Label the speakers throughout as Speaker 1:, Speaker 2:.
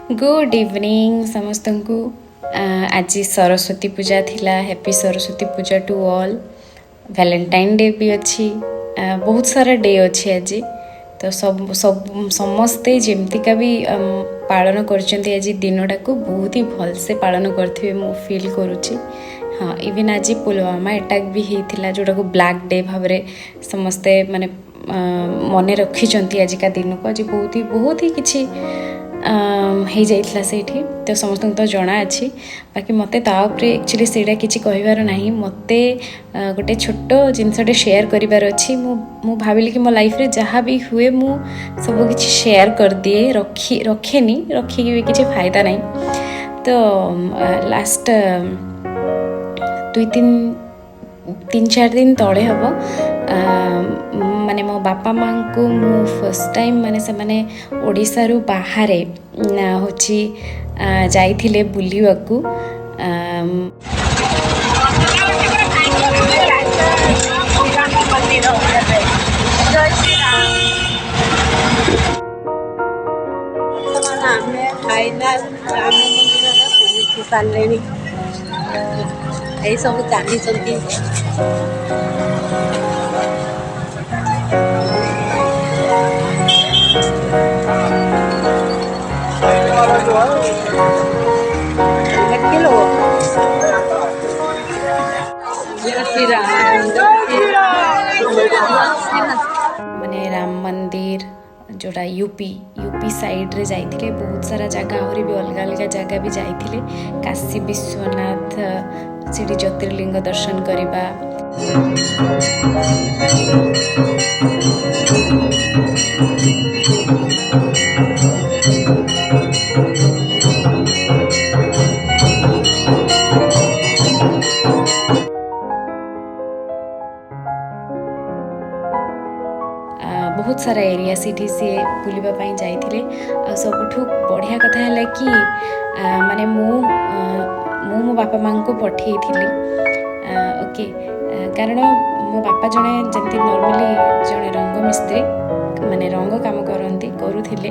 Speaker 1: Good evening ସମସ୍ତଙ୍କୁ। ଆଜି ସରସ୍ୱତୀ ପୂଜା ଥିଲା। Happy Saraswati Puja to all. Valentine Day ବି ଅଛି। ବହୁତ ସାରା ଡେ ଅଛି ଆଜି। ତ ସବୁ ସବୁ ସମସ୍ତେ ଯେମିତିକା ବି ପାଳନ କରିଛନ୍ତି, ଆଜି ଦିନଟାକୁ ବହୁତ ହି ଭଲସେ ପାଳନ କରିଥିବେ ମୁଁ ଫିଲ୍ କରୁଛି। ହଁ, ଇଭିନ୍ ଆଜି ପୁଲୱାମା ଆଟାକ୍ ବି ହେଇଥିଲା, ଯେଉଁଟାକୁ ବ୍ଲାକ୍ ଡେ ଭାବରେ ସମସ୍ତେ ମାନେ ମନେ ରଖିଛନ୍ତି ଆଜିକା ଦିନକୁ। ଆଜି ବହୁତ ହି କିଛି ହେଇଯାଇଥିଲା ସେଇଠି, ତ ସମସ୍ତଙ୍କୁ ତ ଜଣା ଅଛି। ବାକି ମୋତେ ତା ଉପରେ ଆକ୍ଚୁଆଲି ସେଇଟା କିଛି କହିବାର ନାହିଁ। ମୋତେ ଗୋଟେ ଛୋଟ ଜିନିଷଟେ ସେୟାର କରିବାର ଅଛି। ମୁଁ ଭାବିଲି କି ମୋ ଲାଇଫ୍ରେ ଯାହା ବି ହୁଏ, ମୁଁ ସବୁ କିଛି ସେୟାର କରିଦିଏ। ରଖେନି, ରଖିକି ବି କିଛି ଫାଇଦା ନାହିଁ। ତ ଲାଷ୍ଟ ଦୁଇ ତିନି 3-4 ଦିନ ତଳେ ହେବ, ମାନେ ମୋ ବାପା ମାଆଙ୍କୁ ମୁଁ ଫାର୍ଷ୍ଟ ଟାଇମ୍, ମାନେ ସେମାନେ ଓଡ଼ିଶାରୁ ବାହାରେ ହେଉଛି ଯାଇଥିଲେ ବୁଲିବାକୁ।
Speaker 2: ରାମ ମନ୍ଦିର, ଜୟ ଶ୍ରୀରାମ। ବର୍ତ୍ତମାନ ଆମେ ଫାଇନାଲ ରାମ ମନ୍ଦିରରେ ପହଞ୍ଚି ସାରିଲେଣି। ଏଇ ସବୁ ଚାଲିଛନ୍ତି। ଦେଖିଲୁ? ଜୟ ଶ୍ରୀରାମ, ଜୟ ଶ୍ରୀରାମ।
Speaker 1: ମାନେ ରାମ ମନ୍ଦିର ଯେଉଁଟା ୟୁପି ସାଇଡ଼୍ରେ ଯାଇଥିଲେ। ବହୁତ ସାରା ଜାଗା, ଆହୁରି ବି ଅଲଗା ଅଲଗା ଜାଗା ବି ଯାଇଥିଲେ। କାଶୀ ବିଶ୍ୱନାଥ, ସେଠି ଜ୍ୟୋତିର୍ଲିଙ୍ଗ ଦର୍ଶନ କରିବା। ବହୁତ ସାରା ଏରିଆ ସେଇଠି ସିଏ ବୁଲିବା ପାଇଁ ଯାଇଥିଲେ। ଆଉ ସବୁଠୁ ବଢ଼ିଆ କଥା ହେଲା କି ମାନେ ମୁଁ ମୋ ବାପା ମାଆଙ୍କୁ ପଠେଇଥିଲି। ଓକେ, କାରଣ ମୋ ବାପା ଜଣେ ଯେମିତି ନର୍ମାଲି ଜଣେ ରଙ୍ଗ ମିସ୍ତ୍ରୀ, ମାନେ ରଙ୍ଗ କାମ କରନ୍ତି, କରୁଥିଲେ।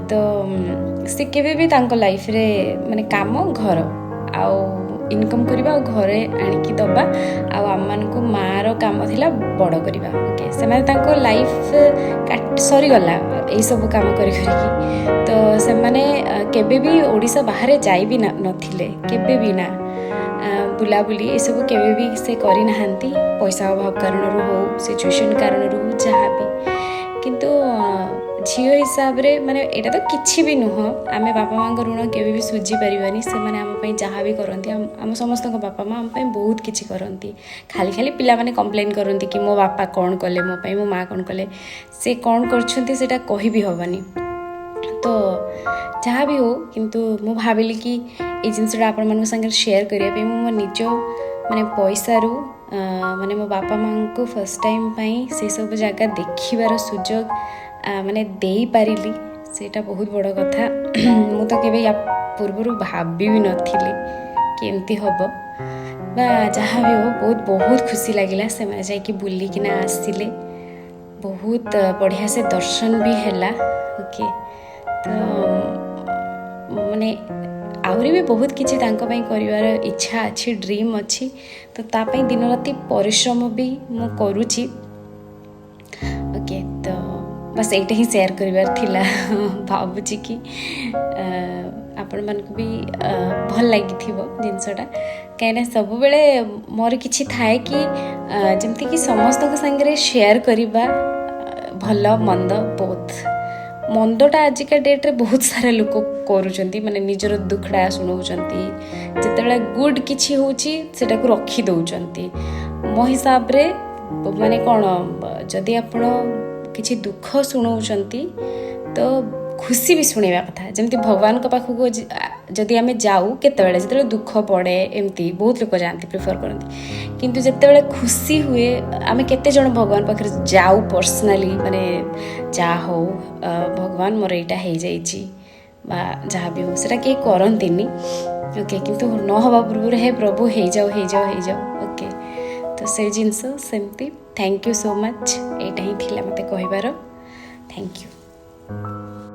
Speaker 1: ତ ସେ କେବେ ବି ତାଙ୍କ ଲାଇଫରେ ମାନେ କାମ, ଘର ଆଉ ଇନକମ୍ କରିବା ଆଉ ଘରେ ଆଣିକି ଦେବା, ଆଉ ଆମମାନଙ୍କୁ ମାଆର କାମ ଥିଲା ବଡ଼ କରିବା। ଓକେ, ସେମାନେ ତାଙ୍କ ଲାଇଫ୍ ସରିଗଲା ଏଇସବୁ କାମ କରି କରିକି। ତ ସେମାନେ କେବେ ବି ଓଡ଼ିଶା ବାହାରେ ଯାଇ ବି ନଥିଲେ, କେବେ ବି ନା। ବୁଲାବୁଲି ଏସବୁ କେବେ ବି ସେ କରିନାହାନ୍ତି, ପଇସା ଅଭାବ କାରଣରୁ ହଉ, ସିଚୁଏସନ୍ କାରଣରୁ ହଉ, ଯାହା ବି। କିନ୍ତୁ ଝିଅ ହିସାବରେ ମାନେ ଏଇଟା ତ କିଛି ବି ନୁହଁ। ଆମେ ବାପା ମାଆଙ୍କ ଋଣ କେବେ ବି ଶୁଝି ପାରିବାନି। ସେମାନେ ଆମ ପାଇଁ ଯାହା ବି କରନ୍ତି, ଆମ ସମସ୍ତଙ୍କ ବାପା ମା ଆମ ପାଇଁ ବହୁତ କିଛି କରନ୍ତି। ଖାଲି ଖାଲି ପିଲାମାନେ କମ୍ପ୍ଲେନ୍ କରନ୍ତି କି ମୋ ବାପା କ'ଣ କଲେ ମୋ ପାଇଁ, ମୋ ମା କ'ଣ କଲେ। ସେ କ'ଣ କରୁଛନ୍ତି ସେଇଟା କହିବି ହେବନି। ତ ଯାହା ବି ହଉ, କିନ୍ତୁ ମୁଁ ଭାବିଲି କି ଏଇ ଜିନିଷଟା ଆପଣମାନଙ୍କ ସାଙ୍ଗରେ ସେୟାର କରିବା ପାଇଁ ମୁଁ ମୋ ନିଜ ମାନେ ପଇସାରୁ ମାନେ ମୋ ବାପା ମାଆଙ୍କୁ ଫାର୍ଷ୍ଟ ଟାଇମ୍ ପାଇଁ ସେସବୁ ଜାଗା ଦେଖିବାର ସୁଯୋଗ ମାନେ ଦେଇପାରିଲି, ସେଇଟା ବହୁତ ବଡ଼ କଥା। ମୁଁ ତ କେବେ ୟା ପୂର୍ବରୁ ଭାବି ବି ନଥିଲି କି ଏମିତି ହେବ। ବା ଯାହା ବି ହଉ, ବହୁତ ବହୁତ ଖୁସି ଲାଗିଲା। ସେମାନେ ଯାଇକି ବୁଲିକିନା ଆସିଲେ, ବହୁତ ବଢ଼ିଆ ସେ ଦର୍ଶନ ବି ହେଲା। ଓକେ, ତ ମାନେ ଆହୁରି ବି ବହୁତ କିଛି ତାଙ୍କ ପାଇଁ କରିବାର ଇଚ୍ଛା ଅଛି, ଡ୍ରିମ୍ ଅଛି। ତ ତା ପାଇଁ ଦିନ ରାତି ପରିଶ୍ରମ ବି ମୁଁ କରୁଛି। ଓକେ, ତ ବାସ୍ ଏଇଟା ହିଁ ସେୟାର କରିବାର ଥିଲା। ଭାବୁଛି କି ଆପଣମାନଙ୍କୁ ବି ଭଲ ଲାଗିଥିବ ଜିନିଷଟା, କାହିଁକିନା ସବୁବେଳେ ମୋର କିଛି ଥାଏ କି ଯେମିତିକି ସମସ୍ତଙ୍କ ସାଙ୍ଗରେ ସେୟାର କରିବା, ଭଲ ମନ୍ଦ ବହୁତ। ମନ୍ଦଟା ଆଜିକା ଡେଟ୍ରେ ବହୁତ ସାରା ଲୋକ କରୁଛନ୍ତି, ମାନେ ନିଜର ଦୁଃଖଟା ଶୁଣଉଛନ୍ତି। ଯେତେବେଳେ ଗୁଡ୍ କିଛି ହେଉଛି, ସେଟାକୁ ରଖି ଦେଉଛନ୍ତି। ମୋ ହିସାବରେ ମାନେ କ'ଣ, ଯଦି ଆପଣ କିଛି ଦୁଃଖ ଶୁଣଉଛନ୍ତି ତ ଖୁସି ବି ଶୁଣେଇବା କଥା। ଯେମିତି ଭଗବାନଙ୍କ ପାଖକୁ ଯଦି ଆମେ ଯାଉ କେତେବେଳେ, ଯେତେବେଳେ ଦୁଃଖ ପଡ଼େ, ଏମିତି ବହୁତ ଲୋକ ଯାଆନ୍ତି, ପ୍ରିଫର୍ କରନ୍ତି। କିନ୍ତୁ ଯେତେବେଳେ ଖୁସି ହୁଏ, ଆମେ କେତେ ଜଣ ଭଗବାନ ପାଖରେ ଯାଉ ପର୍ସନାଲି, ମାନେ ଯାହା ହଉ ଭଗବାନ, ମୋର ଏଇଟା ହେଇଯାଇଛି ବା ଯାହା ବି ହଉ, ସେଇଟା କେହି କରନ୍ତିନି। ଓକେ, କିନ୍ତୁ ନ ହେବା ପୂର୍ବରୁ ହେ ପ୍ରଭୁ, ହେଇଯାଉ, ହେଇଯାଉ, ହେଇଯାଉ। ଓକେ, ତ ସେଇ ଜିନିଷ ସେମିତି। Thank you so much. ଏଇଟା ହିଁ ଥିଲା ମୋତେ କହିବାର। Thank you.